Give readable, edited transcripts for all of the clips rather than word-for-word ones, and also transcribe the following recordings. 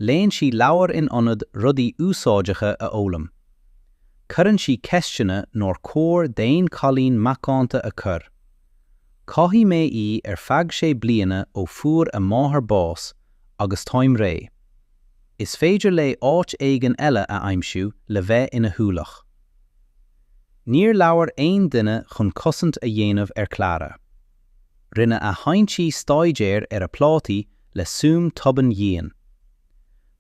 Léann sí leabhair in ionad rudaí úsáideacha a fhoghlaim. Cuireann sí ceisteanna nár chóir d'aon chailín macánta a chur. Chothaigh mé í ar feadh sé bliana ó fuair a máthair bás agus táim réidh. Is féidir léi áit éigin eile a aimsiú le bheith ina hoileach. Níor labhair aon duine chun cosaint a dhéanamh ar Clara. Rinne a haintín staidéar ar a plátaí le suim tobann dhian.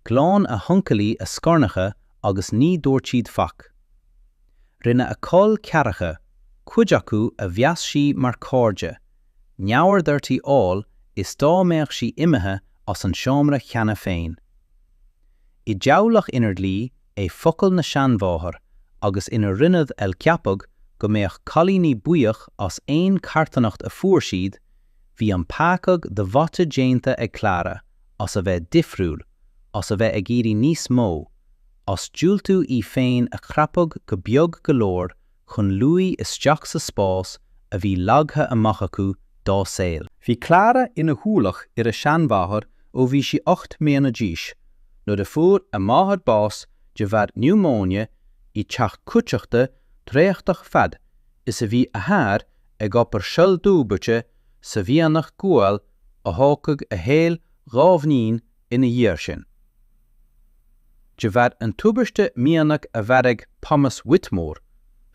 Ghlan a huncailí a scornacha agus ní dúirt siad faic. Rinne a col ceathracha, cuid acu a mheas sí mar chairde, neamhaird uirthi amhail is dá mbeadh sí imithe as an seomra cheana féin. I dteaghlach inar dlí é focal na seanmháthar agus ina rinneadh el ceapadh go mbeadh cailíní buíoch as aon charthanacht a fuair siad, bhí an peacadh do-mhaite déanta ag Clara as a bheith difriúil, as a bheith ag iarraidh níos mó, as diúltú í féin a chrapadh go beag go leor chun luí isteach sa spás a bhí leagtha amach acu dá saol. Bhí Clara ina hualach ar a seanmháthair ó bhí sí 8 mbliana d'aois, nuair a fuair a máthair bás de bharr niúmóine i dteach cuideachta draíochtach fad is a bhí a hathair ag obair seoil dúbairte sa mhianach guail a thógfadh a shaol dhá bhliain ina dhiaidh sin. De bharr an tubaiste mianach a mharaigh Thomas Whitmore,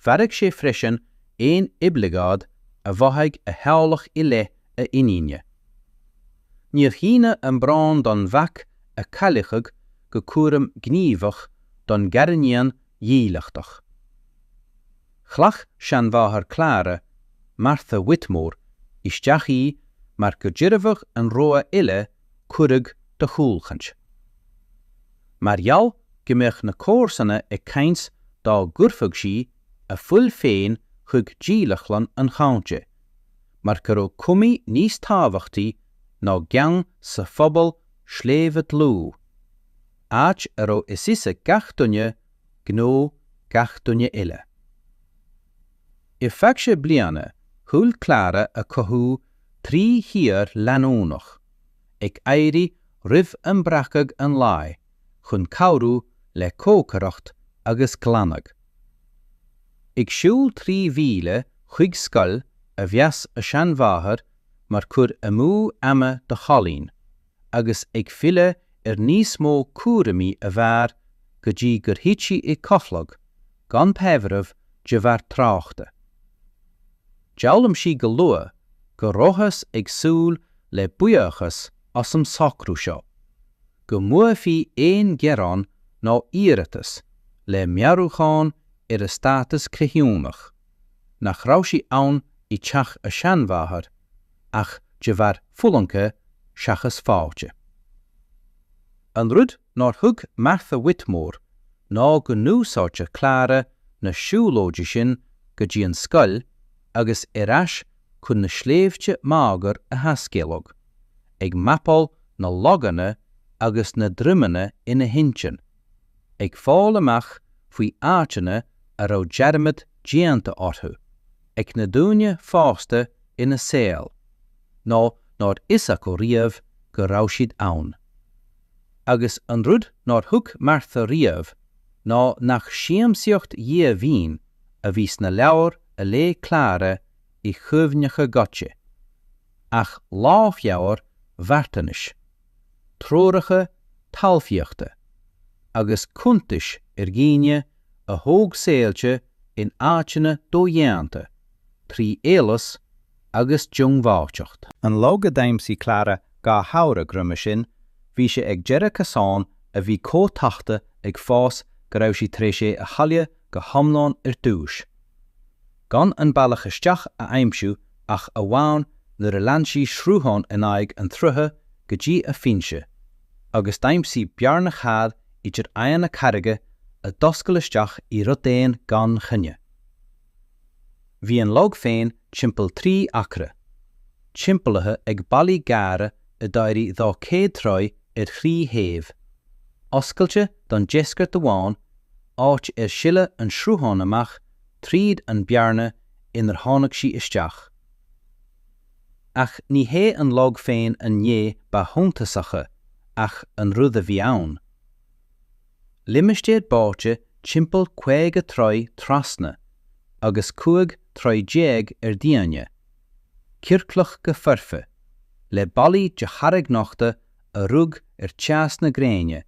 mharaigh sé freisin aon oibleagáid a mhothaigh a theaghlach i leith a iníne. Níor hionadh an brón don mhac a cailleadh go cúram gníomhach don ghariníon dhílleachtach. Ghlac seanmháthair Clara, Martha Whitmore, isteach í mar go dtabharfadh an rogha eile cuireadh do chúlchaint. Mar gheall go mbeadh na comharsana ag caint dá gcuirfeadh sí a fuil féin chuig dílleachtlann an chontae, mar go raibh cumaí níos tábhachtaí ná gean sa phobal sléibhe dlúth, áit a raibh a fhios ag gach duine gnó gach duine eile. Ar feadh sé bliana thuill Clara a cothú trí shaothar leanúnach, ag éirí roimh am breacadh an lae chun cabhrú le cócaireacht agus glanadh. Ag siúl 3 mhíle chuig scoil a mheas a seanmháthair mar cur amú ama do chailín, agus ag filleadh ar níos mó cúraimí a mhair go dtí gur thit sí i gcodladh gan taibhreamh de bharr traochta. D'fhoghlaim sí go luath go rabhthas ag súil le buíochas as an socrú seo, go mbuafaí aon ghearán nó iarratas le meabhrúchán ar a stádas cleithiúnach, nach raibh sí ann i dteach a seanmháthar ach de bharr fulaingthe seachas fáilte. An rud nár thuig Martha Whitmore ná go n-úsáideadh Clara na siúlóidí sin go dtí an scoil agus ar ais chun na sléibhte máguaird a thaiscéaladh, ag mapáil na loganna agus na droimeanna ina hintinn, ag fáil amach faoi áiteanna a raibh dearmad déanta orthu ag na daoine fásta ina saol, nó nár fhios acu riamh go raibh siad ann. Agus an rud nár thuig Martha riamh ná nach siamsaíocht dhiomhaoin a bhí sna leabhair a léigh Clara i gcuimhneacha goidte, ach lámhleabhair mharthanais, treoracha talmhaíochta, agus cuntais ar dhaoine a thóg saolta in áiteanna dodhéanta trí eolas agus diongbháilteacht. An log a d'aimsigh Clara dhá shamhradh roimhe sin, bhí sé ag deireadh casáin a bhí chomh tachta ag fás go raibh sí tar éis é a chailleadh go hiomlán ar dtús. Gan an bealach isteach a aimsiú ach amháin nuair a lean sí sruthán in aghaidh an tsrutha go dtí a foinse, agus d'aimsigh bearna chaol idir aghaidheanna carraige a d'oscail isteach i rud éigin gan choinne. Bhí an log féin timpeall 3 acra, timpeallaithe ag ballaí géara a d'éirigh 200 troigh ar thrí thaobh, oscailte don deisceart amháin, áit ar sileadh an sruthán amach tríd an bearna inar tháinig sí isteach. Ach ní hé an log féin an ghné ba shuntasacha ach an rud a bhí ann. Limistéar báite timpeall 50 troigh trasna agus 15 troigh ar doimhne, ciorclach go foirfe, le ballaí de charraig nochta a rug ar teas na gréine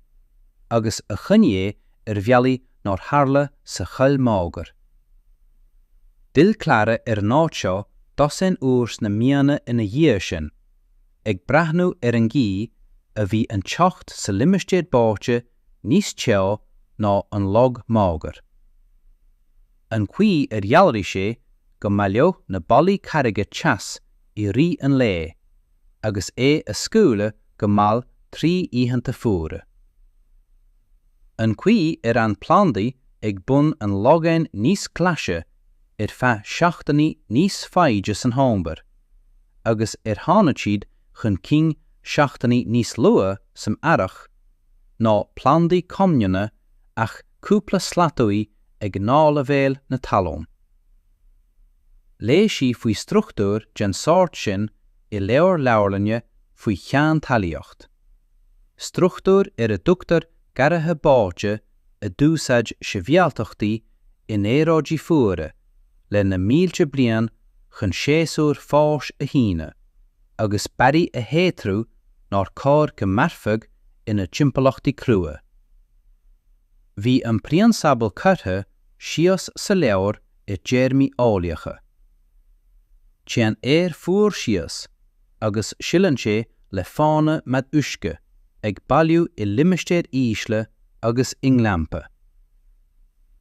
agus a choinnigh é ar bhealaí nár tharla sa choill máguaird. D'fhill Clara ar an áit seo dosaen uair sna míonna ina dhiaidh sin, ag breathnú ar an gcaoi a bhí an teocht sa limistéar báite níos teo ná an log máguaird. An chaoi ar dhealraigh sé go mbaileodh na ballaí carraige teas i rith an lae agus é a scaoileadh go mall trí oícheanta fuara. An chaoi ar fhan plandaí ag bun an logáin níos glaise ar feadh seachtainí níos faide san fhómhar, agus ar tháinig siad chun cinn seachtainí níos luaithe san earrach ná plandaí comhionanna ach cúpla slat uaidh ag gnáthleibhéal na talún. Léigh sí faoi struchtúir den sórt sin i leabhar leabharlainne faoi sheantalmhaíocht. Struchtúir ar a dtugtar garraithe báite a d'úsáid sibhialtachtaí in aeráidí fuara le na mílte bliain chun séasúir fáis a shíneadh agus barraí a shaothrú nár chóir go mairfeadh ina dtimpeallachtaí crua. Bhí an prionsabal curtha síos sa leabhar i dtéarmaí eolaíocha. Téann aer fuar síos agus sileann sé le fána meat uisce ag bailiú i limistéir ísle agus i ngleannta.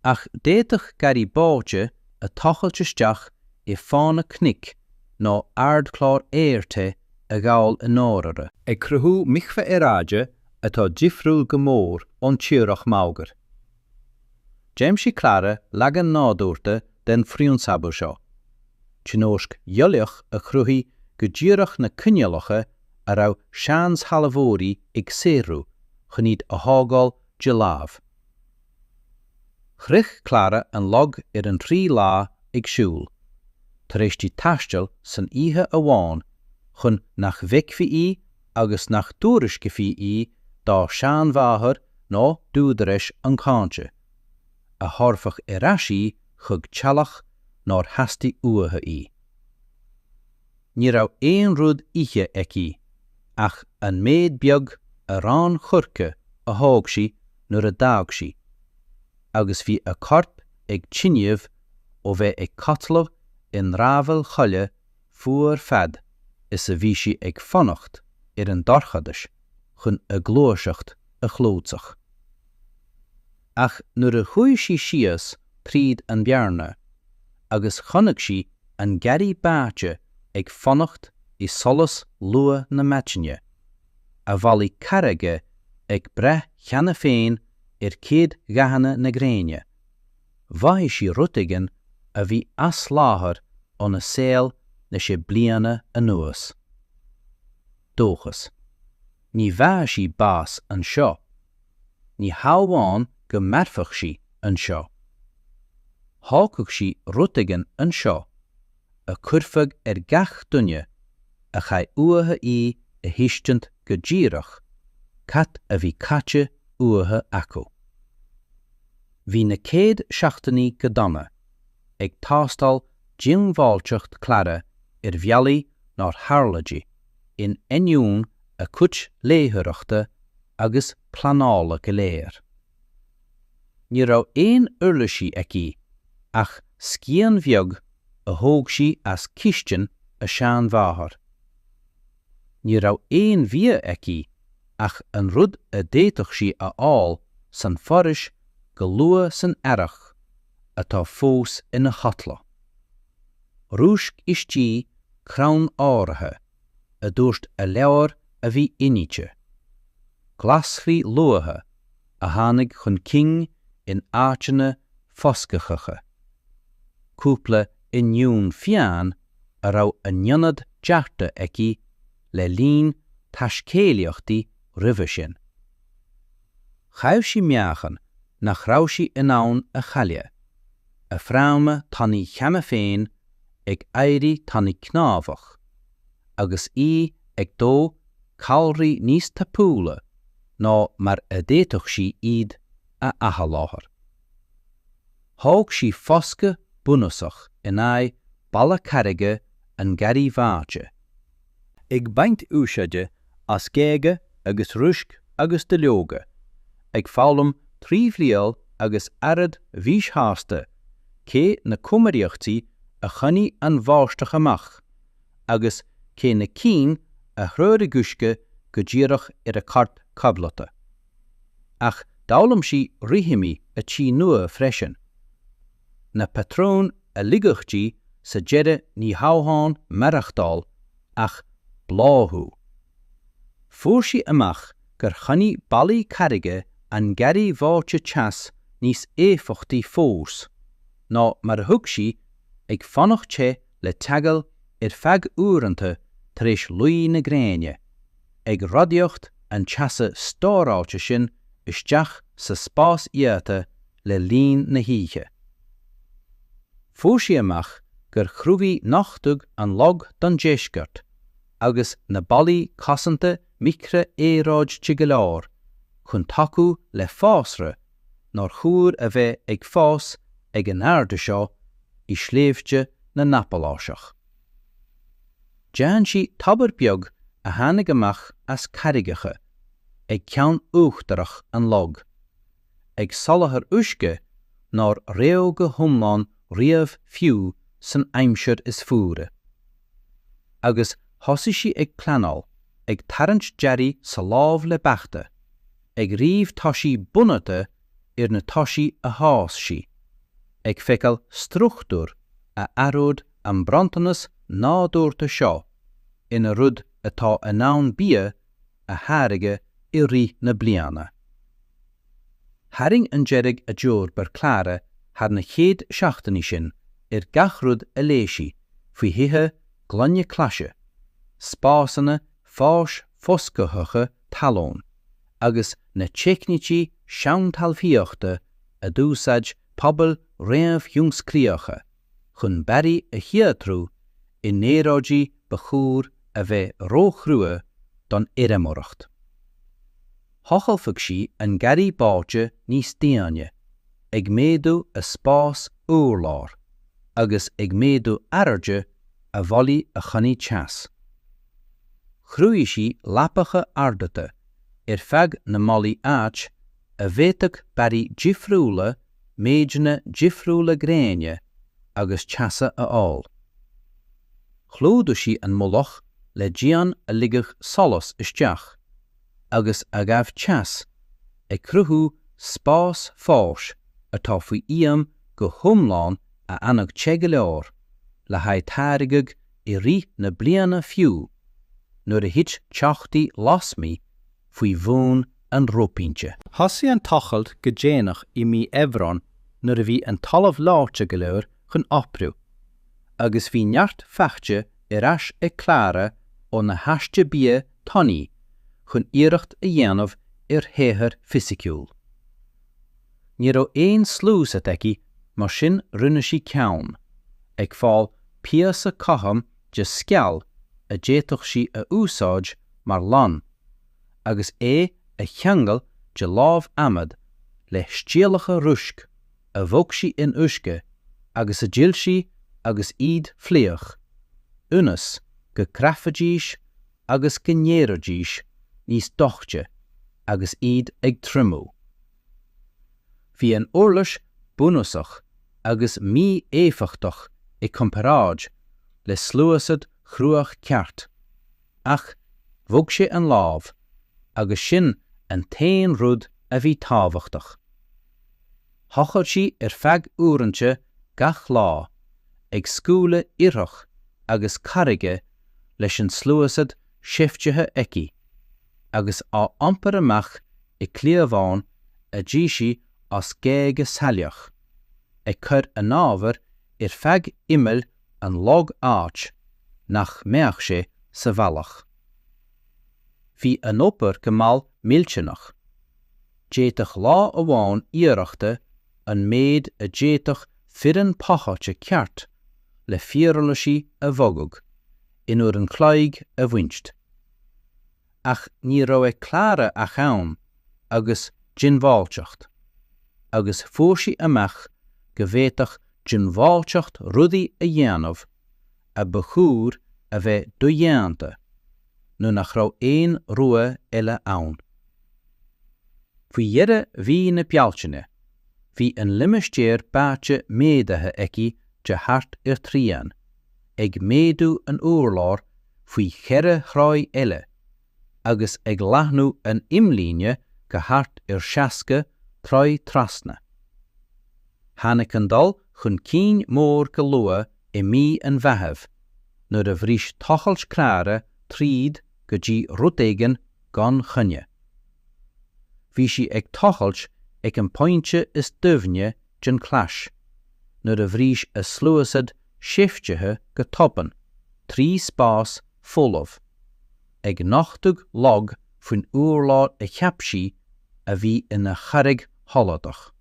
Ach d'fhéadfadh garraí báite a tochailt isteach i bhfána cnoic nó ardchlár aeir te a ghabháil i ndáiríre. Ag cruthú micrea-aeráide atá difriúil go mór ón tírdhreach máguaird. D'aimsigh Clara leagan nádúrtha den phrionsabal seo, tionóisc gheolaíoch a chruthaigh go díreach na coinníollacha a raibh seanshealbhóirí ag saothrú chun iad a thógáil de láimh. Shroich Clara an log ar an tríú lá ag siúl, tar éis di taisteal san oíche amháin chun nach bhfeicfí í agus nach dtuairisceofaí í dá seanmháthair nó d'údaráis an chounty, a thabharfadh ar ais í chuig teaghlach nár theastaigh uathu í. Ní raibh aon rud ithe aici ach an méid beag arán coirce a thóg sí nuair a d'fhág sí, agus bhí a corp ag tinneamh ó bheith ag codladh i ndramhaíl choille fuar fad is a bhí sí ag fanacht ar an dorchadas chun a gluaiseacht a chlúdach. Ach nuair a chuaigh sí síos tríd an bhearna agus chonaic sí an garraí báite ag fanacht i solas luath na maidine, a bhallaí carraige ag brath cheana féin ar chéad ghathanna na gréine, mhothaigh sí rud éigin a bhí as láthair óna saol le sé bliana anuas. Dóchas. Ní bhfaigheadh sí bás anseo. Ní hamháin go mairfeadh sí anseo. Thógfadh sí rud éigin anseo a chuirfeadh ar gach duine a chaith uathu í a thuiscint go díreach cad a bhí caite uathu acu. Bhí na chéad seachtainí go dona, ag tástáil diongbháilteacht Clara ar bhealaí nár tharla di, in ainneoin a cuid léitheoireachta agus pleanála go léir. Ní raibh aon uirlisí aici ach scian bheag a thóg sí as cistin a seanmháthar. Ní raibh aon bhia aici ach an rud a d'fhéadfadh sí a fháil san bhforaois go luath san earrach atá fós ina chodladh. Rúisc istigh crann áirithe, a dúirt a leabhar a bhí inite. Glasraí luatha a tháinig chun cinn in áiteanna foscacha. Cúpla oinniún fiáin a raibh a n-ionad deartha aici le linn taiscéalaíochtaí roimhe sin. Chaill sí meáchan nach raibh sí in ann a chailleadh, a fráma tanaí cheana féin ag éirí tanaí cnámhach, agus í ag dó calraí níos tapúla. ná mar a d'fhéadfadh sí iad a athsholáthar. Thóg sí foscadh bunúsach in aghaidh balla carraige an gharraí bháite, ag baint úsáide as géaga agus roisc agus duilleoga, ag foghlaim trí thriail agus earráid mhíshásta cé na cumraíochtaí a choinnigh an bháisteach amach agus cé na cinn a threoraigh uisce go díreach ar a corp codlata. Ach d'fhoghlaim sí rithimí a tí nua freisin. Na patrúin a ligfeadh di sa deireadh ní hamháin maireachtáil ach bláthú. Fuair sí amach gur choinnigh ballaí carraige an gharraí bháite teas níos éifeachtaí fós ná mar a thuig sí ag fanacht te le teaghail ar feadh uaireanta tar éis luí na gréine, ag radaíocht an teasa stóráilte sin isteach sa spás iata le linn na hoíche. Fuair sí amach gur chruthaigh nochtadh an log don deisceart agus na ballaí cosanta micrea-aeráid te go leor chun tacú le fásra nár chóir a bheith ag fás ag an airde seo i sléibhte na nApaláiseach. D'aithin sí tobar beag a tháinig amach as carraigeacha ag ceann uachtarach an log, ag soláthar uisce nár reodh go hiomlán riamh fiú san aimsir is fuaire. Agus thosaigh sí ag pleanáil, ag tarraingt dearaí sa lámh le bachta, ag ríomh toisí bunaithe ar na toisí a thomhais sí, ag feiceáil struchtúr a athródh an bronntanas nádúrtha seo ina rud atá in ann bia a tháirgeadh i rith na bliana. Tharraing an dearg a d'fhorbair Clara thar na chéad seachtainí sin ar gach rud a léigh sí faoi thithe gloine claise, spásanna fáis foscaitheacha talún agus na teicnící seantalmhaíochta a d'úsáid pobail réamhthionsclaíocha chun barraí a shaothrú i n-aeráidí ba chóir a bheith róchrua don fheirmeoireacht. Thochalfadh sí an garraí báite níos déine, ag méadú a spás urláir agus ag méadú airde a bhallaí a choinnigh teas. Chruthaigh sí leapacha arda ar feadh na mballaí áit a bhféadfadh barraí difriúla méideanna difriúla gréine agus teasa a fháil. Chlúdaigh sí an mullach le díon a ligfeadh solas isteach agus a ghabh teas, ag cruthú spás fáis atá faoi iamh go hiomlán a fhanfadh te go leor le haghaidh táirgeadh i rith na bliana fiú nuair a thit teochtaí lasmuigh faoi bhun an reophointe. Thosaigh an tochailt go déanach i mí Aibreáin nuair a bhí an talamh leáite go leor chun oibriú, agus bhí neart faighte ar ais ag Clara óna haiste bia tanaí chun iarracht a dhéanamh ar shaothar fisiciúil. Ní raibh aon sluasaid aici mar sin rinne sí ceann, ag fáil píosa cothrom de sceall a d'fhéadfadh sí a úsáid mar lann agus é a cheangal de lámh adhmad le stiallacha roisc a mhúch sí in uisce agus a d'fhill sí agus iad fliuch, ionas go gcrapfaidís agus go n-éireoidís níos doichte agus iad ag triomú. Bhí an uirlis bunúsach agus mí-éifeachtach i comparáid le sluasaid chruach ceart, ach bhog sé an lámh agus sin an t-aon rud a bhí tábhachtach. Thochail sí ar feadh uaireanta gach lá, ag scaoileadh ithreach agus carraige leis an sluasaid seiftithe aici, agus á iompar amach i gcliabhán a d'eisigh as géaga saileach, ag cur an ábhair ar feadh imeall an log áit nach mbeadh sé sa bhealach. Bhí an obair go mall millteanach. D'fhéadfadh lá amháin iarrachta an méid a d'fhéadfadh foireann tochailte ceart le fíoruirlisí a bhogadh in uair an chloig a bhaint. Ach ní raibh ag Clara ach am. agus diongbháilteacht, agus fuair sí amach go bhféadfadh diongbháilteacht rudaí a dhéanamh a ba chóir a bheith dodhéanta nuair nach raibh aon rogha eile ann. Faoi dheireadh mhí na Bealtaine, bhí an limistéar báite méadaithe aici de thart ar thrian, ag méadú an urláir faoi cheithre throigh eile agus ag leathnú an imlíne go thart ar 60 troigh trasna. Tháinig an dul chun cinn mór go luath i mí an Mheithimh nuair a bhris tochailt Clara tríd go dtí rud éigin gan choinne. Bhí sí ag tochailt ag an bpointe is doimhne den chlais nuair a bhris a sluasaid seiftithe go tobann trí spás folamh, ag nochtadh log faoin urlár a cheap sí a bhí ina charraig sholadach.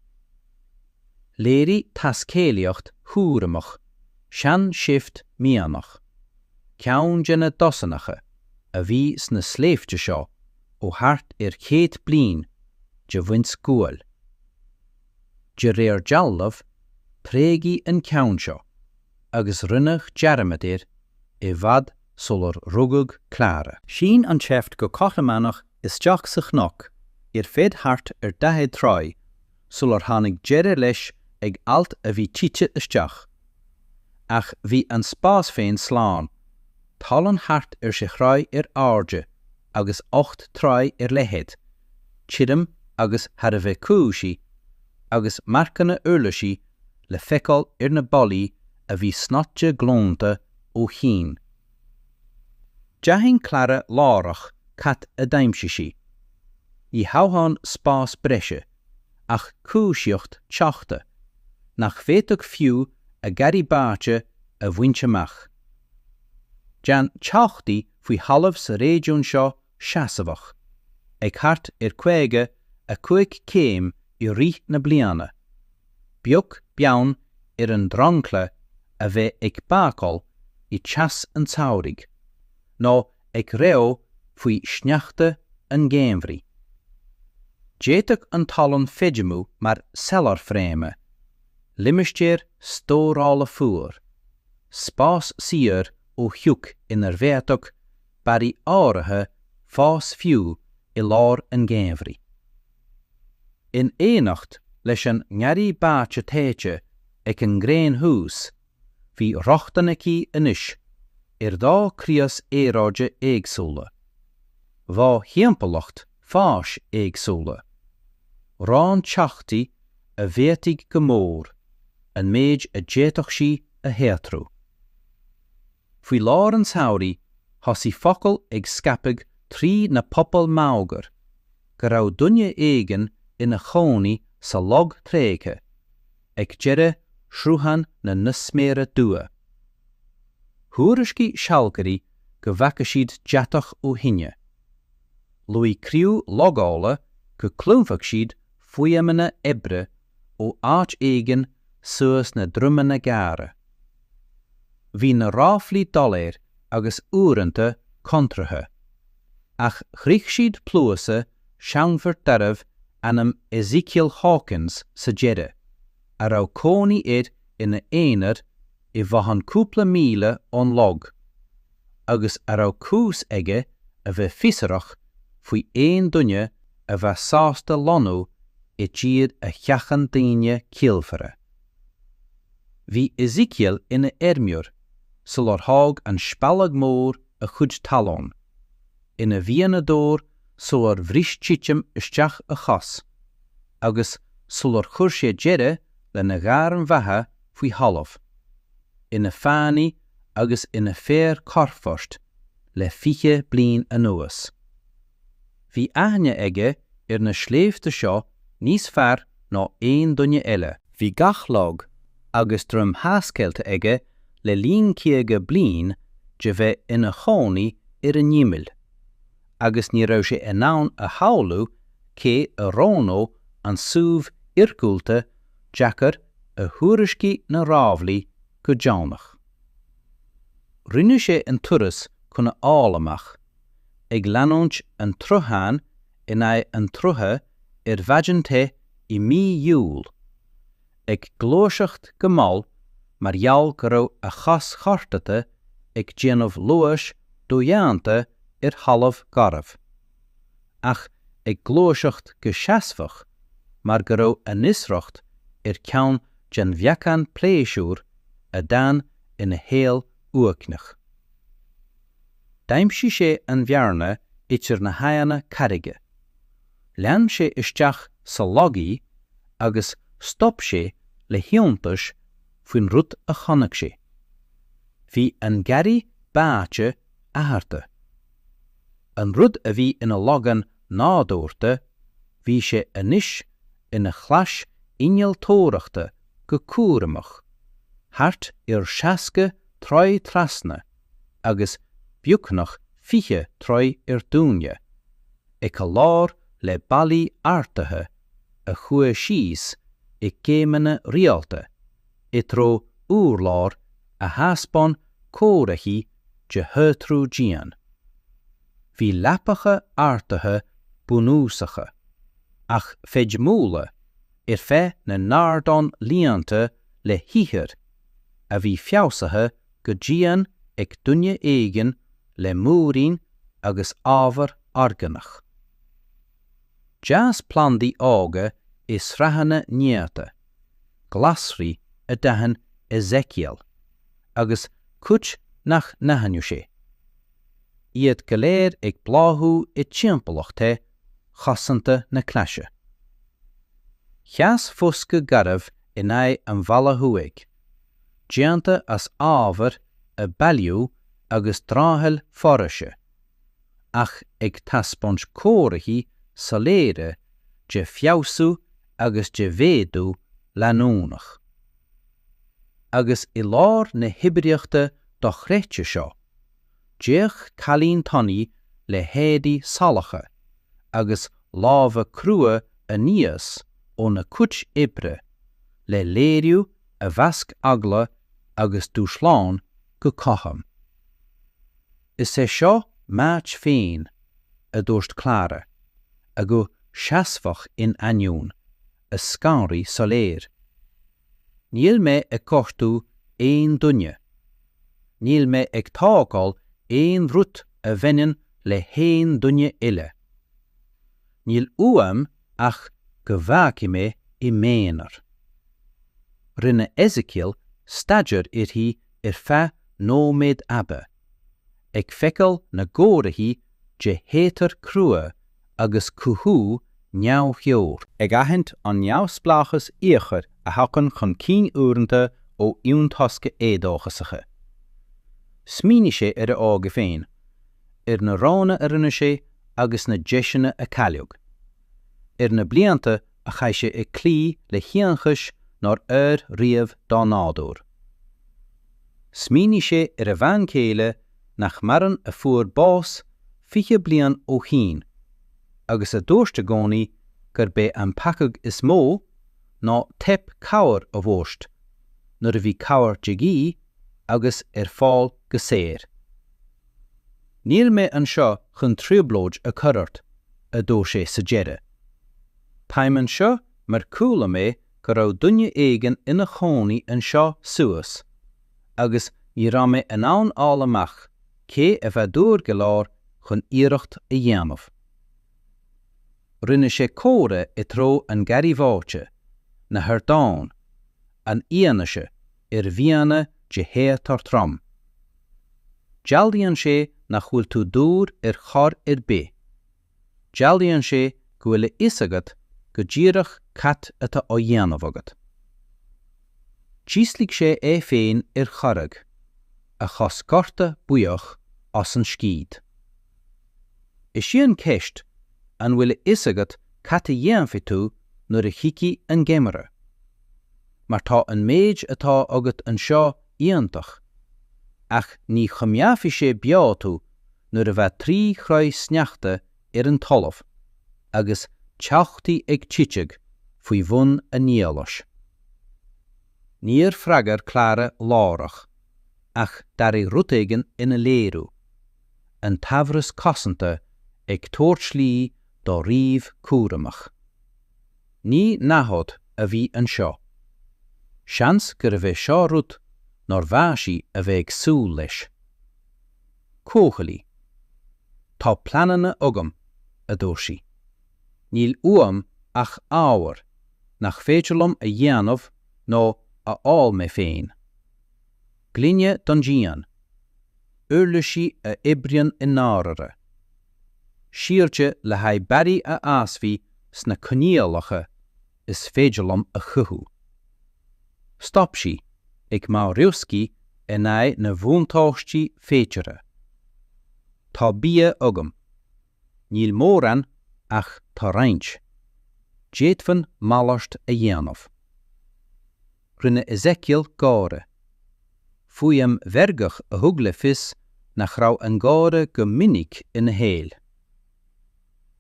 Léirigh taiscéalaíocht chúramach sean-seift mianach, ceann de na dosaenacha a bhí sna sléibhte seo ó thart ar chéad bliain, de bhaint guail. De réir dealraimh, tréigeadh an ceann seo agus rinneadh dearmad air i bhfad sular rugadh Clara. Shín an tseift go cothrománach isteach sa chnoc ar feadh thart ar 40 troigh sular tháinig deireadh leis ag alt a bhí tite isteach. Ach bhí an spás féin slán, talamh thart ar sé throigh ar airde agus ocht dtroigh ar leithead, tirim agus thar a bheith cobhsaí, agus marcanna uirlisí le feiceáil ar na ballaí a bhí snoite glúnta ó shin. D'aithin Clara láithreach cad a d'aimsigh sí. Ní hamháin spás breise, ach cobhsaíocht teochta, nach bhféadfadh fiú a garraí báite a bhaint amach. Téann teochtaí faoi thalamh sa réigiún seo seasmhach, ag thart ar 55 céim i rith na bliana, beag beann ar an dromchla a bheith ag bácáil i dteas an tsamhraidh, nó ag reo faoi shneachta an gheimhridh. D'fhéadfadh an talamh feidhmiú mar cellar fréime, limistéar stórála fuar, spás saor ó shioc inar bhféadfadh barraí áirithe fás fiú i lár an gheimhridh. In éineacht leis an ngarraí báite téite ag an ngréin thuas, bhí rochtain aici anois ar dhá chrios aeráide éagsúla, dhá thimpeallacht fáis éagsúla, raon teochtaí a mhéadaigh go mór an méid a d'fhéadfadh sí a shaothrú. Faoi lár an tsamhraidh thosaigh focail ag scaipeadh trí na pobail máguaird go raibh duine éigin ina chónaí sa log tréigthe ag deireadh Shruthán na nIosmaire Dubha. Thuairiscigh sealgairí go bhfaca siad deatach ó thine. Luaigh criú logála go gcluinfeadh siad fuaimeanna oibre ó áit éigin suas na dromanna gearra. Bhí na ráflaí doiléir agus uaireanta contrártha, ach shroich siad cluasa seanfhear darbh ainm Ezekiel Hawkins sa deireadh, a raibh cónaí air ina aonar i bhothán cúpla míle ón log, agus a raibh cúis aige a bheith fiosrach faoi aon duine a bheadh sásta lonnú i dtír a sheachain daoine ciallmhara. Bhí Ezekiel ina fheirmeoir sular thóg an spealadh mór a chuid talún, ina mhianadóir sular bhris titim isteach a chos, agus sular chuir sé deireadh lena ghairm bheatha faoi thalamh, ina fhánaí agus ina fear corrphoist le 20 bliain anuas. Bhí aithne aige ar na sléibhte seo níos fearr ná aon duine eile. Bhí gach log agus droim thaiscéalta aige le linn 50 bliain de bheith ina chónaí ar an imeall, agus ní raibh sé in ann a shamhlú cé a roghnódh an suíomh iargúlta deacair a thuairiscigh na ráflaí go deonach. Rinne sé an turas chun a fháil amach, ag leanúint an tsrutháin in aghaidh an tsrutha. ar mhaidin the i mí Iúil, ag gluaiseacht go mall mar gheall go raibh a chos ghortaithe ag déanamh luais dodhéanta ar thalamh garbh, ach ag gluaiseacht go seasmhach mar go raibh an fhiosracht ar cheann den bheagán pléisiúr a d'fhan ina shaol uaigneach. D'aimsigh sé an bhearna idir na haghaidheanna carraige. Lean sé isteach sa log í agus stop sé le hiontas faoin rud a chonaic sé. Bhí an garraí báite athraithe. An rud a bhí ina logán nádúrtha, bhí sé anois ina chlais innealtóireachta go cúramach, thart ar 60 troigh trasna agus beagnach 20 troigh ar doimhne, ag a lár le ballaí ardaithe a chuaigh síos i gcéimeanna rialta i dtreo urlár a thaispeáin comharthaí de shaothrú dian. Bhí leapacha ardaithe bunúsacha, ach feidhmiúla, ar feadh na n-ardán líonta le hithir a bhí feabhsaithe go dian ag duine éigin le múirín agus ábhar orgánach. D'fhás plandaí óga i sraitheanna néata, glasraí a d'aithin Ezekiel agus cuid nach n-aithneodh sé. Iad go léir ag bláthú i dtimpeallacht the chosanta na claise. Sheas foscadh garbh in aghaidh an bhalla thuaidh, déanta as ábhar a bailíodh agus dramhaíl foraoise, ach ag taispeáint comharthaí soiléire de feabhsú agus de mhéadú leanúnach. Agus i lár na hoibríochta dochreidte seo, d'fhéach cailín tanaí le héadaí salacha agus lámha crua aníos óna cuid oibre le léiriú a mheasc eagla agus dúshlán go cothrom. Is é seo m'áit féin, a dúirt Clara, a guth seasmhach in ainneoin a scanraí soiléir. Níl mé ag gortú aon duine. Níl mé ag tógáil aon rud a bhaineann le haon duine eile. Níl uaim ach go bhfágfaidh mé i m'aonar. Rinne Ezekiel staidéar uirthi ar feadh nóiméad fhada, ag feiceáil na gcomharthaí de shaothar crua agus cothú neamhtheoranta. Ag aithint an neamhspleáchas íochair a thagann chun cinn uaireanta ó imthosca éadóchasacha. Smaoinigh sé ar a óige féin, ar na roghanna a rinne sé agus na deiseanna a cailleadh. Ar na blianta a chaith sé ag cloí le hionchais nár oir riamh dá nádúr. Smaoinigh sé ar a bhean chéile nach maireann a fuair bás 20 bliain ó shin agus a dúirt i gcónaí gurb é an peacadh is mó ná teip cabhair a thabhairt nuair a bhí cabhair de dhíth agus ar fáil go saor. Níl mé anseo chun trioblóid a chur ort, a dúirt sé sa deireadh. Táim anseo mar chuala mé go raibh duine éigin ina chónaí anseo suas agus ní raibh mé in ann fháil amach cé a bheadh dúr go leor chun iarracht a dhéanamh. Rinne sé comhartha i dtreo an gharraí bháite, na hardáin, an fhianaise ar mhíonna de shaothar trom. Dealraíonn sé nach bhfuil tú dúr ar chor ar bith. Dealraíonn sé go bhfuil a fhios agat go díreach cad atá á dhéanamh agat. D'ísligh sé é féin ar charraig, a chos gortaithe buíoch as an scíth. Is í an cheist, an bhfuil a fhios agat cad a dhéanfaidh tú nuair a thiocfaidh an geimhreadh? Mar tá an méid atá agat anseo iontach, ach ní choimeádfaidh sé beo tú nuair a bheidh 3 throigh sneachta ar an talamh agus teochtaí ag titeadh faoi bhun an nialais. Níor freagair Clara láithreach, ach d'airigh rud éigin ina léiriú, an t-amhras cosanta ag tabhairt slí dó ríomh cúramach. Ní namhaid a bhí anseo. Seans gurbh é seo rud nár mhaith sí a bheith ag súil leis. Comhghuaillí. Tá pleananna agam, a dúirt sí. Níl uaim ach ábhar nach féidir liom a dhéanamh nó a fháil mé féin. Gloine don díon. Uirlisí a oibríonn i ndáiríre. Síolta le haghaidh barraí a fhásfaidh sna coinníollacha is féidir liom a chothú. Stop sí, ag meá rioscaí in aghaidh na mbuntáistí féideartha. Tá bia agam. Níl mórán ach tá roinnt. D'fhéadfainn malairt a dhéanamh. Rinne Ezekiel gáire. Fuaim mheirgeach a thug le fios nach raibh an gáire go minic ina shaol.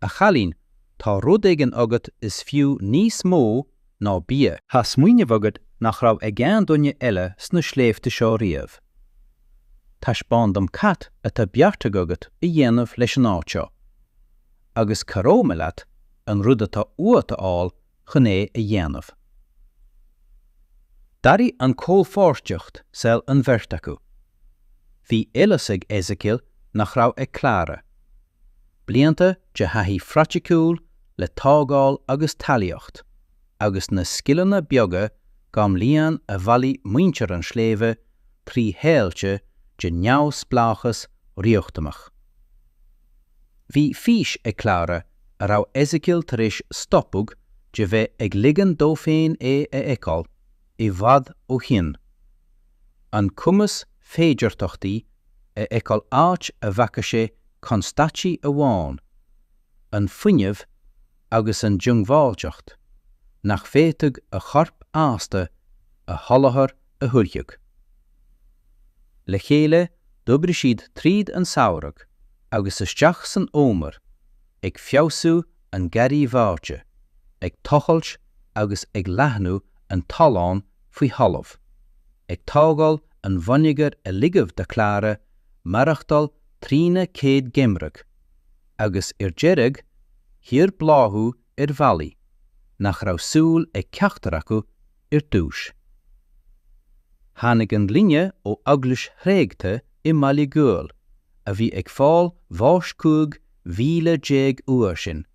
A chailín, tá rud éigin agat is fiú níos mó ná bia. Tá smaoineamh agat nach raibh ag aon duine eile sna sléibhte seo riamh. Taispeáin dom cad atá beartaithe agat a dhéanamh leis an áit seo, agus cabhróidh mé leat an rud atá uait a fháil chun é a dhéanamh. D'athraigh an chomhpháirtíocht saol an bheirt acu. Bhí eolas ag Ezekiel nach raibh ag Clara. Blianta de thaithí phraiticiúil le tógáil agus talmhaíocht, agus na scileanna beaga gan líon a bhailigh muintir an tsléibhe trí shaolta de neamhspleáchas riachtanach. Bhí fís ag Clara a raibh Ezekiel tar éis stopadh de bheith ag ligean dó féin é a fheiceáil i bhfad ó shin, an cumas féidearthachtaí a fheiceáil áit a bhfaca sé constaicí amháin, an fuinneamh agus an diongbháilteacht nach bhféadfadh a chorp aosta a sholáthar a thuilleadh. Le chéile d'oibrigh siad tríd an samhradh agus isteach san fhómhar, ag feabhsú an gharraí bháite, ag tochailt agus ag leathnú an tolláin faoi thalamh, ag tógáil an bhonneagair a ligfeadh do Clara maireachtáil trína céad gheimhreadh, agus ar deireadh thiar bláthú ar bhealaí nach raibh súil ag ceachtar acu ar dtús. Tháinig an ghloine ó eaglais thréigthe i mBaile Ghuail a bhí ag fáil bháis 15,000 uair sin,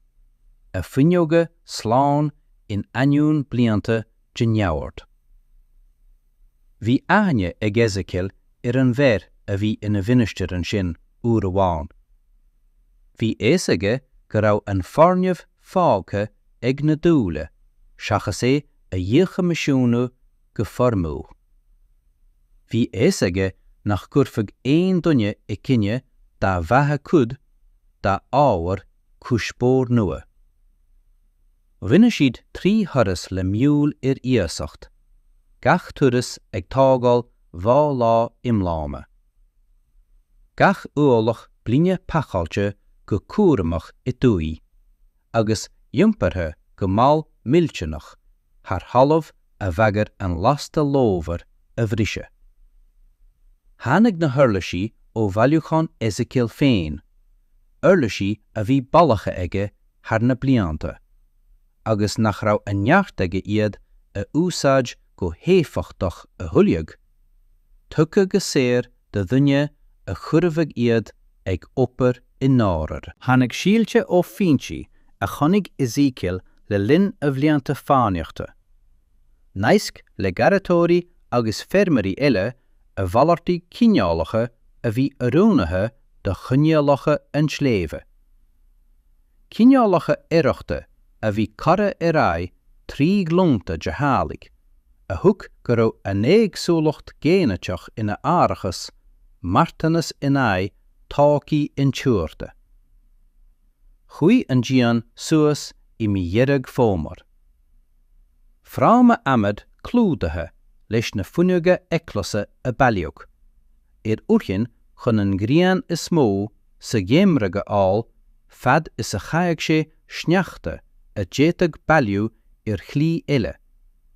a fuinneoga slán in ainneoin blianta de neamhord. Bhí aithne ag Ezekiel ar an bhfear a bhí ina mhinistir ansin uair amháin. Bhí fhios aige go raibh an foirgneamh fágtha ag na dúile seachas é a dhíchoimisiúnú go foirmiúil. Bhí fhios aige nach gcuirfeadh aon duine i gcoinne dá bheatha cuid dá ábhar cuspóir nua. Rinne siad 3 thuras le miúil ar iasacht, gach turas ag tógáil 2 lá iomlána. Gach ualach gloine pacáilte go cúramach i dtuí, agus iompartha go mall millteanach thar thalamh a bhagair an lasta lómhar a bhriseadh. Tháinig na huirlisí ó bhailiúchán Ezekiel féin, uirlisí a bhí bailithe aige thar na blianta, agus nach raibh an neart aige iad a úsáid go héifeachtach a thuilleadh, tugtha go saor do dhuine a chuirfeadh iad ag obair i ndáiríre. Tháinig síolta ó fhoinsí a chonaic Ezekiel le linn a bhlianta fánaíochta, naisc le garraíodóirí agus feirmeoirí eile a mhalartaigh cineálacha a bhí oiriúnaithe do choinníollacha an tsléibhe. Cineálacha oidhreachta a bhí curtha ar aghaidh trí ghlúnta de theaghlaigh, a thuig go raibh a n-éagsúlacht ghéiniteach ina árachas marthanais in aghaidh todhchaí intuartha. Chuaigh an díon suas i mí Dheireadh Fómhair. Fráma adhmaid clúdaithe leis na fuinneoga eaglaise a bailíodh, ar fhoircinn chun an ghrian is mó sa gheimhreadh a fháil fad is a chaithfeadh sé sneachta a d'fhéadfadh bailiú ar shlí eile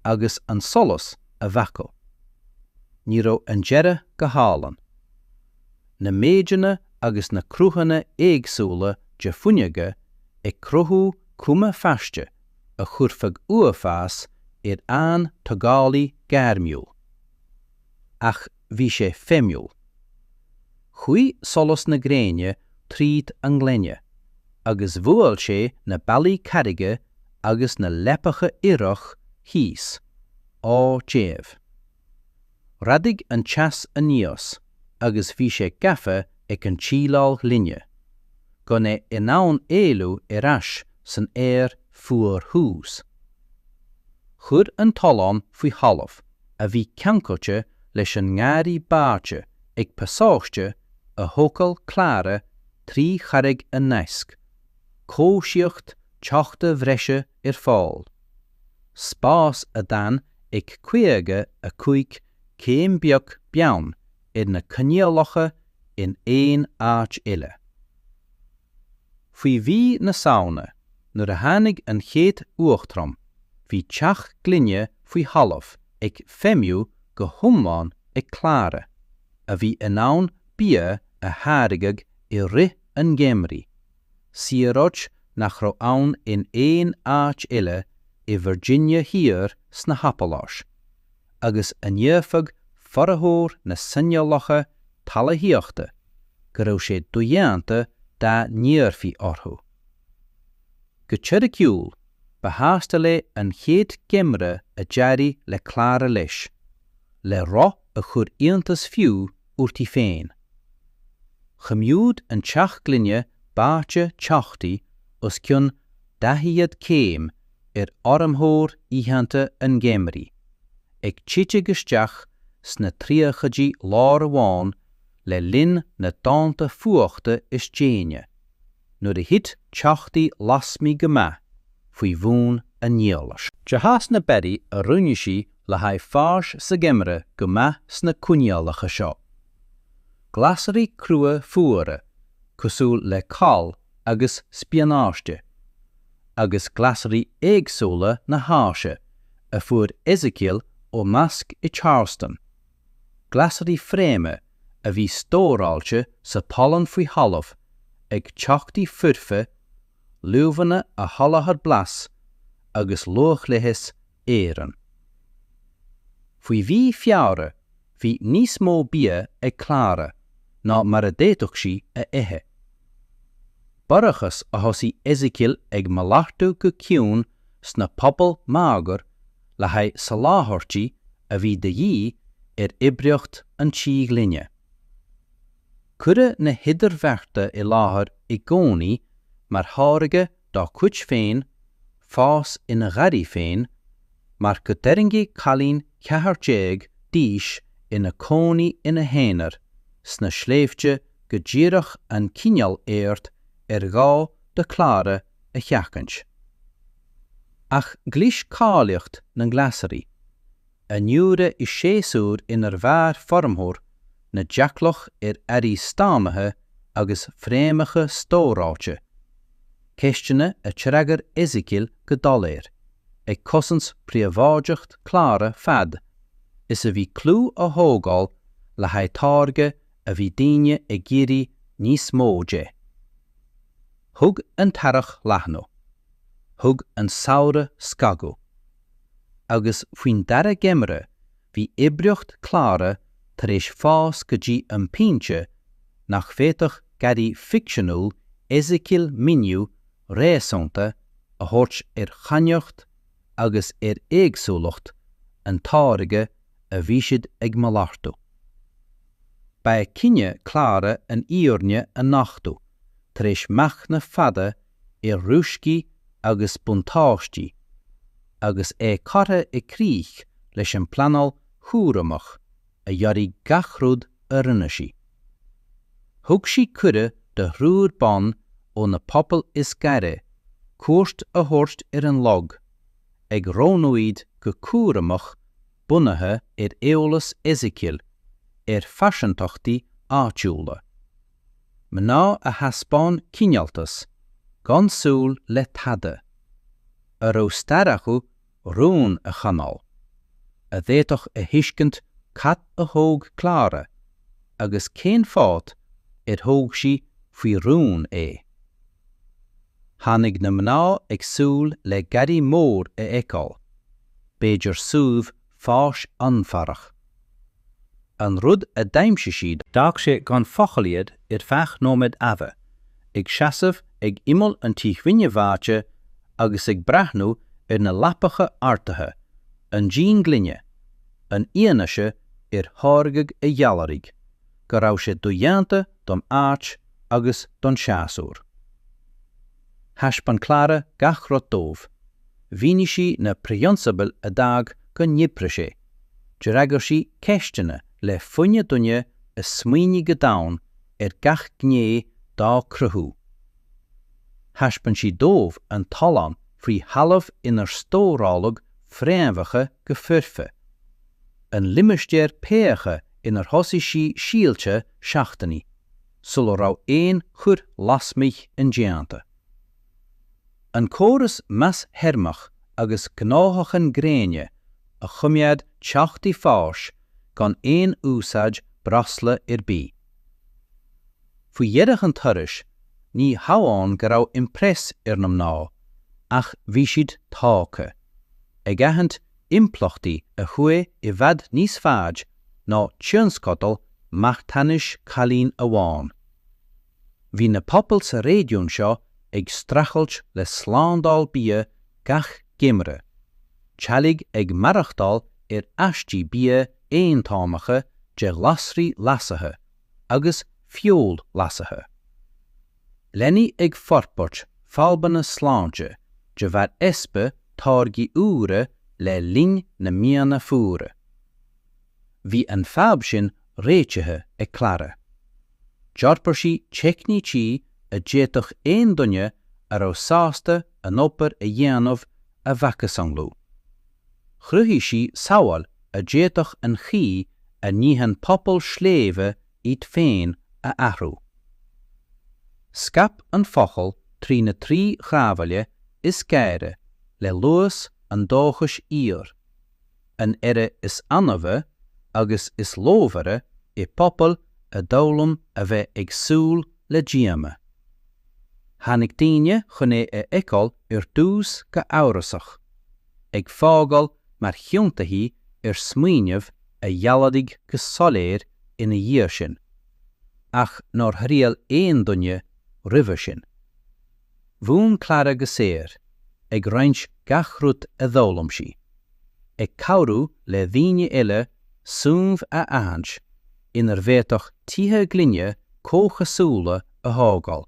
agus an solas a bhacadh. Ní raibh an dearadh go hálainn. Na méideanna agus na cruthanna éagsúla de fuinneoga ag cruthú cuma phaiste. a chuirfeadh uafás ar aon tógálaí gairmiúil. Ach bhí sé feidhmiúil. Chuaigh solas na gréine tríd an ngloine agus bhuail sé na ballaí carraige agus na leapacha ithreach thíos, á dtéamh. Radaigh an teas aníos agus bhí sé gafa ag an tsíleáil ghloine, gan é in ann éalú ar ais san aer fuar thuas. Chuir an tollán faoi thalamh a bhí ceangailte leis an ngarraí báite ag pasáiste a thógáil Clara trí charraig an naisc, cobhsaíocht teochta bhreise ar fáil, spás a d'fhan ag 55 céim beag beann ar na coinníollacha in aon áit eile. Faoi mhí na Samhna, nuair a tháinig an chéad fhuacht trom, bhí teach gloine faoi thalamh ag feidhmiú go hiomlán ag Clara, a bhí in ann bia a tháirgeadh i rith an gheimhridh, saoráid nach raibh ann in aon áit eile i Virginia Thiar sna hApaláis. agus a ndéarfadh formhór na saineolaithe talmhaíochta go raibh sé dodhéanta dá n-iarrfaí orthu. Go teoiriciúil, ba shásta léi an chéad gheimhreadh a d'éirigh le Clara leis, le roth a chuir iontas fiú uirthi féin. Choimeád an teach gloine báite teochtaí os cionn 40 céim ar fhormhór oícheanta an gheimhridh, ag titeadh isteach sna tríochaidí lá amháin le linn na dtonnta fuachta is déine, nuair a thit teochtaí lasmuigh go maith faoi bhun an nialais. Sheas na beartaí a rinne sí le haghaidh fáis sa gheimhreadh go maith sna coinníollacha seo. Glasraí crua fuara, cosúil le cál agus spionáiste, agus glasraí éagsúla na hÁise a fuair Ezekiel ó mhasc i Charleston, glasraí fréime a bhí stóráilte sa tollán faoi thalamh ag teochtaí foirfe, luibheanna a sholáthair blas agus luathleigheas Éireann. Faoi mhí Feabhra bhí níos mó bia ag Clara ná mar a d'fhéadfadh sí a ithe. B'fhaireachas a thosaigh Ezekiel ag malartú go ciúin sna pobail máguaird le haghaidh soláthairtí a bhí de dhíth ar oibríocht an tí ghloine. Cuireadh na hidirbhearta i láthair i gcónaí mar tháirge dá cuid féin, fás ina gharraí féin, mar go dtarraingfeadh cailín 14 d'aois ina cónaí ina haonar sna sléibhte go díreach an cineál aird ar ghá do Clara a sheachaint. Ach chlis cáilíocht na nglasraí. An úire i séasúr inar mhair formhór na dteaghlach ar earraí stámaithe agus fréamhacha stóráilte, ceisteanna a d'fhreagair Ezekiel go doiléir, ag cosaint príobháideacht Clara fad is a bhí clú á thógáil le haghaidh táirge a bhí daoine ag iarraidh níos mó de. Thug an t-earrach leathnú. Thug an samhradh scagadh. Agus faoin dara geimhreadh bhí oibríocht Clara tar éis fás go dtí an pointe nach bhféadfadh garraí ficseanúil Ezekiel míniú réasúnta a thabhairt ar chainníocht agus ar éagsúlacht an táirge a bhí siad ag malartú. Ba é cinneadh Clara an fhírinne a nochtadh tar éis machnamh fada ar rioscaí agus buntáistí, agus é curtha i gcrích leis an bpleanáil chúramach a dhearaigh gach rud a rinne sí. Thug sí cuireadh do thriúr ban ó na pobail is gaire cuairt a thabhairt ar an log, ag roghnú iad go cúramach bunaithe ar eolas Ezekiel ar phearsantachtaí áitiúla. Mná a thaispeáin cineáltas, gan súil le tada, a raibh stair acu rún a choinneáil, a d'fhéadfadh a thuiscint cad a thóg Clara agus cén fáth ar thóg sí faoi rún é. Tháinig na mná ag súil le garraí mór a fheiceáil, b'fhéidir suíomh fáis fhonnmharach. An rud a d'aimsigh siad, D'fhág sé gan focal iad ar feadh nóiméad fhada, ag seasamh ag imeall an tí ghloine bháite agus ag breathnú ar na leapacha ardaithe, an díon gloine, an fhianaise ar tháirgeadh a dhealraigh go raibh sé dodhéanta don áit agus don séasúr. Thaispeáin Clara gach rud dóibh. Mhínigh sí na prionsabail a d'fhág go n-oibreodh sé. D'fhreagair sí ceisteanna le foighne duine a smaoinigh go domhain ar gach gné dá cruthú. Thaispeáin sí dóibh an tollán faoi thalamh inar stóráladh fréamhacha go foirfe, an limistéar péactha inar thosaigh sí síolta seachtainí sula raibh aon chur lasmuigh indéanta. An córas mais theirmeach agus gnáthachain gréine a choimeád teochtaí fáis gan aon úsáid breosla ar bith. Faoi dheireadh an turais, ní hamháin go raibh impress ar na mná, ach bhí siad tógtha, ag aithint impleachtaí a chuaigh i bhfad níos faide ná tionscadal marthanais cailín amháin. Bhí na pobail sa réigiún seo ag streachailt le slándáil bia gach geimhreadh, teaghlaigh ag maireachtáil ar aistí bia aontumhacha de ghlasraí leasaithe agus feoil leasaithe. Leanaí ag forbairt fadhbanna sláinte de bharr easpa táirgí úra le linn na míonna fuara. Bhí an fadhb sin réitithe ag Clara. D'fhorbair sí teicnící a d'fhéadfadh aon duine a raibh sásta an obair a dhéanamh a mhacasamhlú. Chruthaigh sí samhail a d'fhéadfadh an chaoi a n-itheann pobail sléibhe iad féin a athrú. Scaip an focal trí na 3 shráidbhaile is gaire le luas an dóchais fhíor, an earra is annaimhe agus is lómhaire i bpobail a d'fhoghlaim a bheith ag súil le díomá. Tháinig daoine chun é a fheiceáil ar dtús go amhrasach, ag fágáil mar chiontaithe ar smaoineamh a dhealraigh go soiléir ina dhiaidh sin, ach nár thriail aon duine roimhe sin. Mhúin Clara go saor, ag roinnt gach rud a d'fhoghlaim sí, ag cabhrú le daoine eile suímh a aithint inar bhféadfadh tithe gloine comhchosúla a thógáil,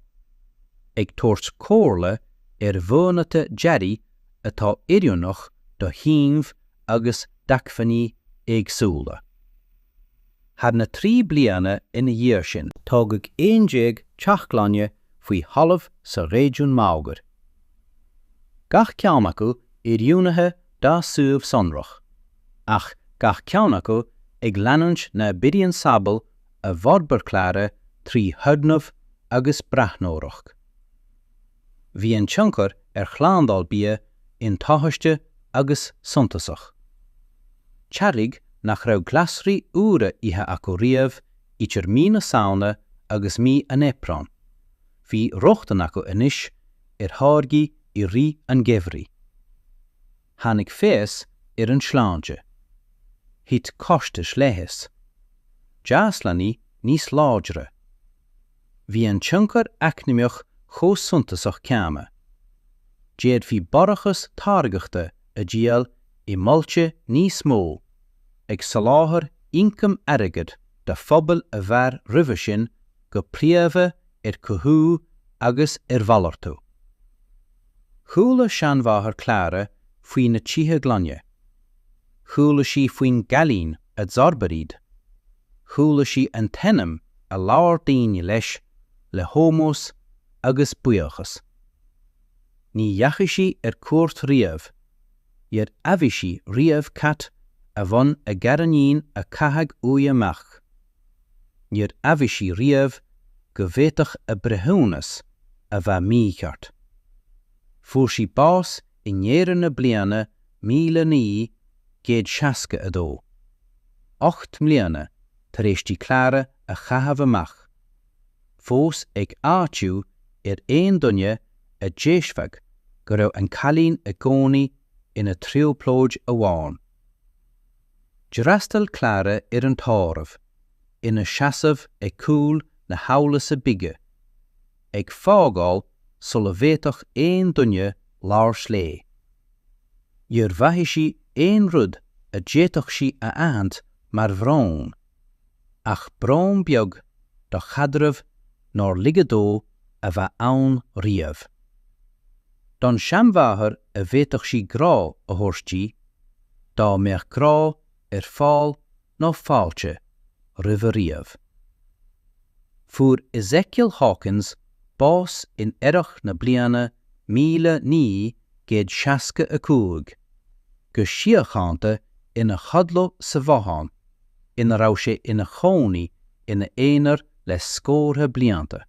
ag tabhairt comhairle ar mhodhanna dearaidh atá oiriúnach do shuímh agus d'acmhainní éagsúla. Thar na 3 bliana ina dhiaidh sin, tógadh 11 teach gloine faoi thalamh sa réigiún máguaird, gach ceann acu oiriúnaithe dá suíomh sonrach, ach gach ceann acu ag leanúint na bprionsabal a d'fhorbair Clara trí thurgnamh agus breathnóireacht. Bhí an tionchar ar shlándáil bia intomhaiste agus suntasach. Teaghlaigh nach raibh glasraí úra ithe acu riamh idir mí na Samhna agus mí an Aibreáin, bhí rochtain acu anois ar tháirgí i rith an gheimhridh. Tháinig feabhas ar an tsláinte. Thit costais leighis. D'fhás leanaí níos láidre. Bhí an tionchar eacnamaíoch chomh suntasach céanna. D'fhéadfaí barrachas táirgeachta a dhíol i mbailte níos mó, ag soláthar ioncam airgid do phobail a mhair roimhe sin go príomha ar chothú agus ar mhalartú. Chuala seanmháthair Clara faoi na tithe gloine. Chuala sí faoin gcailín a d'fhorbair iad. Chuala sí an t-ainm a labhair daoine leis le hómós agus buíochas. Ní dheachaigh sí ar cuairt riamh, níor admhaigh sí riamh cat a bhain a gariníon a caitheadh uaidh amach, níor admhaigh sí riamh go bhféadfadh a breithiúnas a bheith mícheart. Fuair sí bás i ndeireadh na bliana 1962, 8 mbliana tar éis di Clara a chaitheamh amach, fós ag áitiú ar aon duine a d'éistfeadh go raibh an cailín i gcónaí ina trioblóid amháin. D'fhreastail Clara ar an tórramh, ina seasamh ag cúl na hamhlasa bige, ag fágáil sula bhféadfadh aon duine labhairt léi. Níor mhothaigh sí aon rud a d'fhéadfadh sí a aithint mar bhrón, ach brón beag do chaidreamh nár ligeadh dó a bheith ann riamh. Don seanmháthair a bhféadfadh sí grá a thabhairt di, dá mbeadh grá ar fáil nó fáilte roimhe riamh. Fuair Ezekiel Hawkins bás in earrach na bliana 1965, go síochánta ina chodladh sa bhothán ina raibh sé ina chónaí ina aonar le scórtha blianta.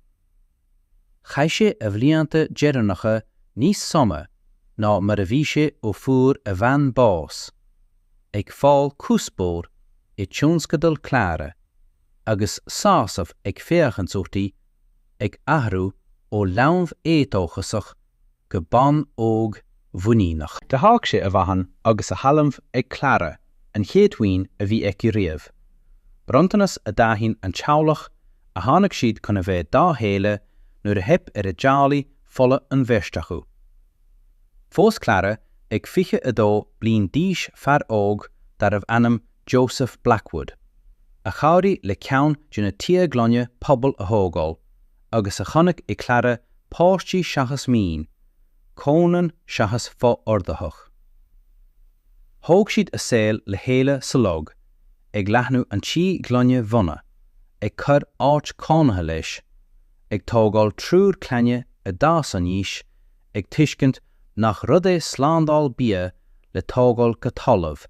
Chaith sé a bhlianta deireanacha níos sona ná mar a bhí sé ó fuair a bhean bás, ag fáil cuspóir i dtionscadal Clara agus sásamh ag féachaint uirthi ag athrú ó leanbh éadóchasach go bean óg mhuiníneach. D'fhág sé a bhothán agus a thalamh ag Clara, an chéad mhaoin a bhí aici riamh. Bronntanas a d'aithin an teaghlach a tháinig siad chun a bheith dá chéile nuair a theip ar a dteaghlaigh fola an bheirt acu. Phós Clara ag 22 bliain d'aois fear óg darbh ainm Joseph Blackwood, a chabhraigh le ceann de na tithe gloine pobail a thógáil agus a chonaic i Clara páistí seachas mian, cónaidhm seachas fo-ordaitheach. Thóg siad a saol le chéile sa log, ag leathnú an tí ghloine bhunaidh, ag cur áit chónaithe leis, ag tógáil triúr clainne a d'fhás aníos ag tuiscint nach rud é slándáil bia le tógáil go talamh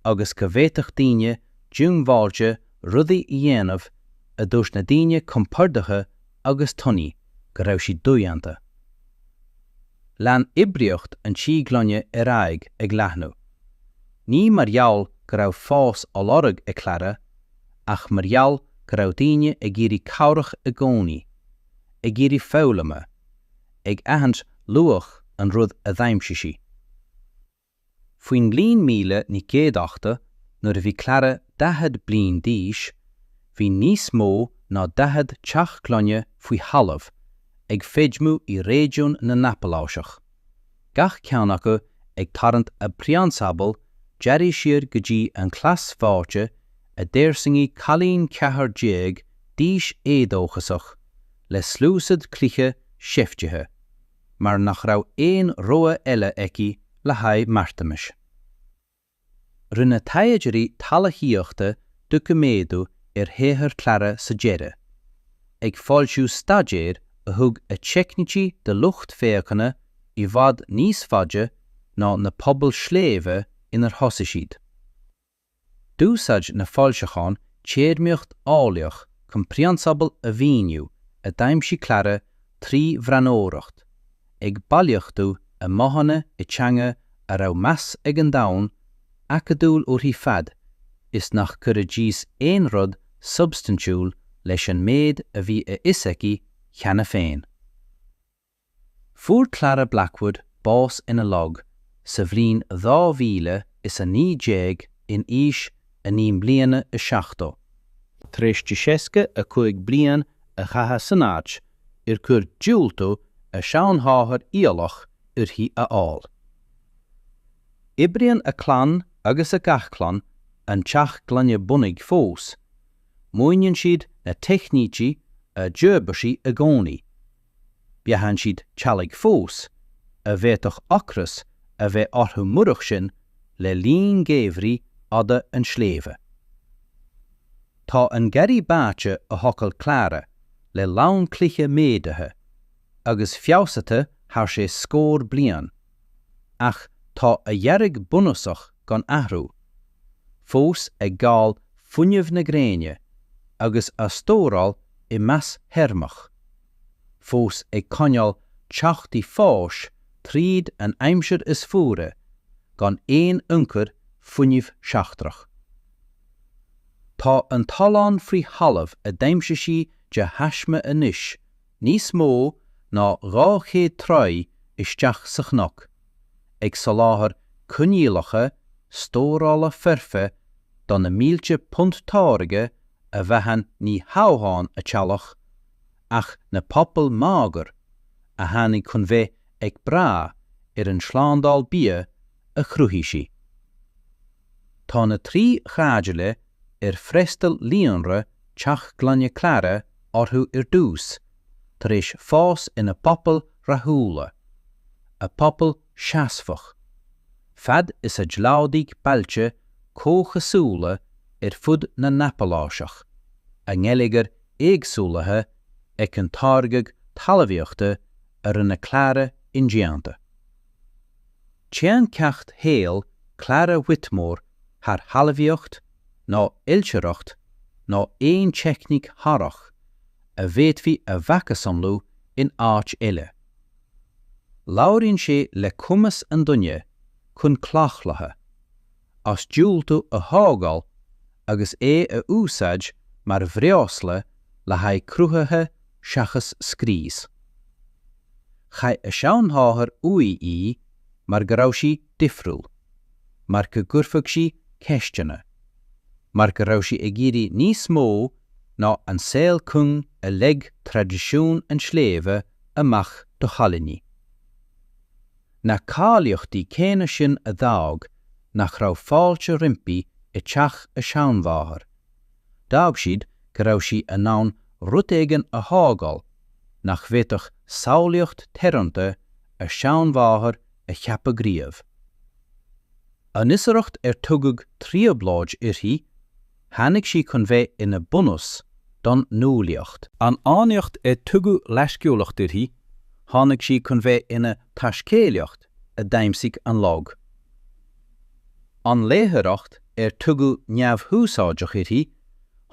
agus go bhféadfadh daoine diongbháilte rudaí a dhéanamh a dúirt na daoine compordacha agus tanaí go raibh siad dodhéanta. Lean oibríocht an tí gloine ar aghaidh ag leathnú. Ní mar gheall go raibh fás á lorg ag Clara, ach mar gheall go raibh daoine ag iarraidh cabhrach i gcónaí, ag iarraidh foghlama, ag aithint luach an rud a d'aimsigh sí. Faoin mbliain 1980, nuair a bhí Clara 40 bliain d'aois, bhí níos mó ná 40 teach gloine faoi thalamh ag feidhmiú i réigiún na nApaláiseach, gach ceann acu ag tarraingt a bprionsabail dearaidh siar go dtí an cleas bháite a d'fhairsingigh cailín ceathrar déag d'aois éadóchasach le sluasaid cloiche seiftithe. mar nach raibh aon rogha eile aici le haghaidh marthanais. Rinne taighdeoirí talmhaíochta doiciméadú ar shaothar Clara sa deireadh, ag foilsiú staidéir a thug a teicnící do lucht féachana i bhfad níos faide ná na pobail sléibhe inar thosaigh siad. D'úsáid na foilseacháin téarmaíocht eolaíoch chun prionsabail a mhíniú a d'aimsigh Clara trí bhreathnóireacht, ag bailíochtú a modhanna i dteanga a raibh meas ag an domhan acadúil uirthi fad is nach gcuirfidís aon rud substaintiúil leis an méid a bhí a fhios aici cheana féin. Fuair Clara Blackwood bás ina log sa bhliain 2019 in aois a naoi mbliana is 70, tar éis di 65 bliain a chaitheamh san áit ar chuir diúltú a seanmháthar iallach uirthi a fháil. Oibríonn a clann agus a garchlann an teach gloine bunaidh fós, múineann siad na teicnící a d'fhorbair sí i gcónaí, Beathaíonn siad teaghlaigh fós, a bhféadfadh ocras a bheith orthu murach sin le linn gheimhrí fhada an tsléibhe. Tá an garraí báite a thochail Clara le lann cloiche méadaithe agus feabhsaithe thar sé scór bliain, ach tá a dhearadh bunúsach gan athrú, fós ag gabháil fuinneamh na gréine agus á stóráil i mais theirmeach. fós ag coinneáil teochtaí fáis tríd an aimsir is fuaire gan aon ionchur fuinnimh seachtrach. Tá an tollán faoi thalamh a d'aimsigh sí de thaisme anois níos mó ná 200 troigh isteach sa chnoc, ag soláthar coinníollacha stórála foirfe do na mílte punt táirge a bheathaíonn ní hamháin a teaghlach ach na pobail máguaird a tháinig chun bheith ag brath ar an tslándáil bia a chruthaigh sí. Tá na 3 shráidbhaile ar freastal líonra Teach Gloine Clara orthu ar dtús tar éis fás ina bpobail rathúla, a bpobail seasmhach, fad is a dhlúthaigh bailte comhchosúla ar fud na nApaláiseach, a ngeilleagair éagsúlaithe ag an táirgeadh talmhaíochta a rinne Clara indéanta. Téann ceacht shaoil Clara Whitmore thar thalmhaíocht ná ailtireacht ná aon teicníc thorrach a bhféadfaí a mhacasamhlú in áit eile. Labhraíonn sé le cumas an duine chun claochlaithe as diúltú a thógáil agus é a úsáid mar bhreosla le haghaidh cruthaithe seachas scrios. Chaith a seanmháthair uaidh í mar go raibh sí difriúil, mar go gcuirfeadh sí ceisteanna, mar go raibh sí ag iarraidh níos mó ná an saol cúng a leag traidisiún an tsléibhe amach do chailíní. Na cáilíochtaí céanna sin a d'fhág nach raibh fáilte roimpi i dteach a seanmháthar, d'fhág siad go raibh sí in ann rud éigin a thógáil nach bhféadfadh samhlaíocht theoranta a seanmháthar a cheapadh riamh. An fhiosracht ar tugadh trioblóid uirthi, tháinig sí chun bheith ina bunús don nuálaíocht. An fhánaíocht ar tugadh leisciúlacht uirthi, tháinig sí chun bheith ina taiscéalaíocht a d'aimsigh an log. An léitheoireacht ar tugadh neamhúsáideach uirthi,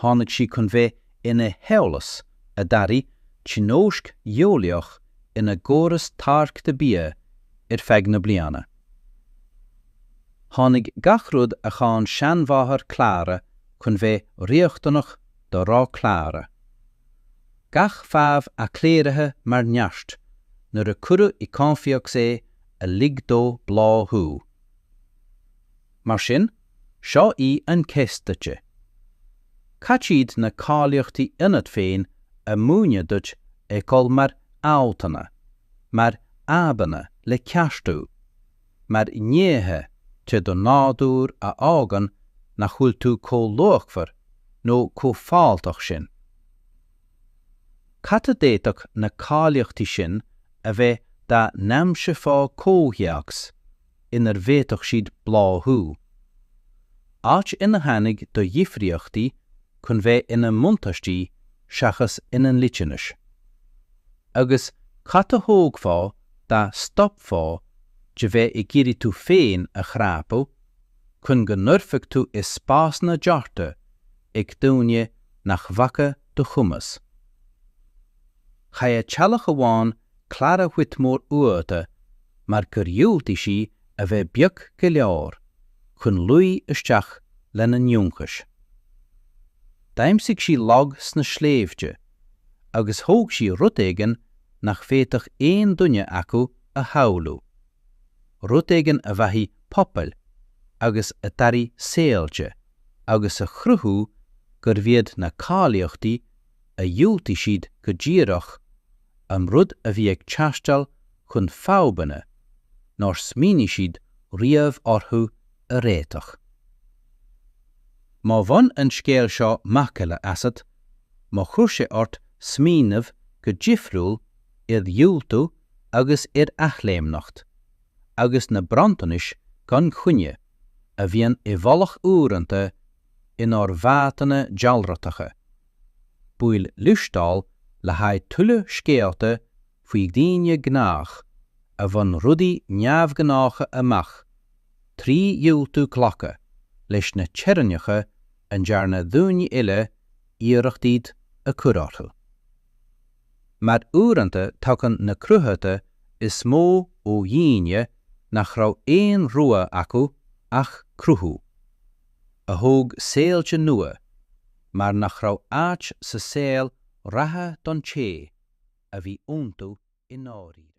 tháinig sí chun bheith ina heolas a d'athraigh tionóisc gheolaíoch ina gcóras táirgthe bia ar feadh na bliana. Tháinig gach rud a cháin seanmháthair Clara chun bheith riachtanach do rath Clara. Gach fadhb a chléirithe mar neart nuair a cuireadh i gcomhthéacs é a lig dó bláthú. Mar sin, seo í an cheist duitse. Cad iad na cáilíochtaí ionat féin a múineadh duit ag dul mar fhabhtanna, mar fhadhbanna le ceartú, mar ghnéithe de do nádúr a fhágann nach bhfuil tú chomh luachmhar nó chomh fáilteach sin? Cad a d'fhéadfadh na cáilíochtaí sin a bheith dá n-aimseofá comhthéacs inar bhféadfadh siad bláthú? Áit ina tháinig do dhifríochtaí chun bheith ina mbuntáistí seachas ina ndliteanais? Agus cad a thógfá dá stopfá de bheith ag iarraidh tú féin a chrapadh chun go n-oirfeadh tú i spásanna deartha ag daoine nach bhfaca do chumas? Chaith teaghlach amháin Clara Whitmore uathu mar gur dhiúltaigh sí a bheith beag go leor chun luí isteach lena n-ionchais. D'aimsigh sí log sna sléibhte agus thóg sí rud éigin nach bhféadfadh aon duine acu a shamhlú, rud éigin a bheathaigh pobail agus a d'athraigh saolta agus a chruthú gurbh iad na cáilíochtaí a dhiúltaigh siad go díreach an rud a bhí ag teastáil chun fadhbanna nár smaoinigh siad riamh orthu a réiteach. Má bhain an scéal seo macalla asat, má chuir sé ort smaoineamh go difriúil ar dhiúltú agus ar athléimneacht, agus na bronntanais gan choinne a bhíonn i bhfolach uaireanta inár bhfabhtanna dealraitheacha, buail liostáil le haghaidh tuilleadh scéalta faoi dhaoine gnách a bhain rudaí neamhghnácha amach trí dhiúltú glacadh leis na teorainneacha a ndearna daoine eile iarracht iad a chur orthu. Mar uaireanta tagann na cruthaithe is mó ó dhaoine nach raibh aon rogha acu ach cruthú, a thóg saolta nua mar nach raibh áit sa saol reatha don té a bhí iontu. I ndáiríre.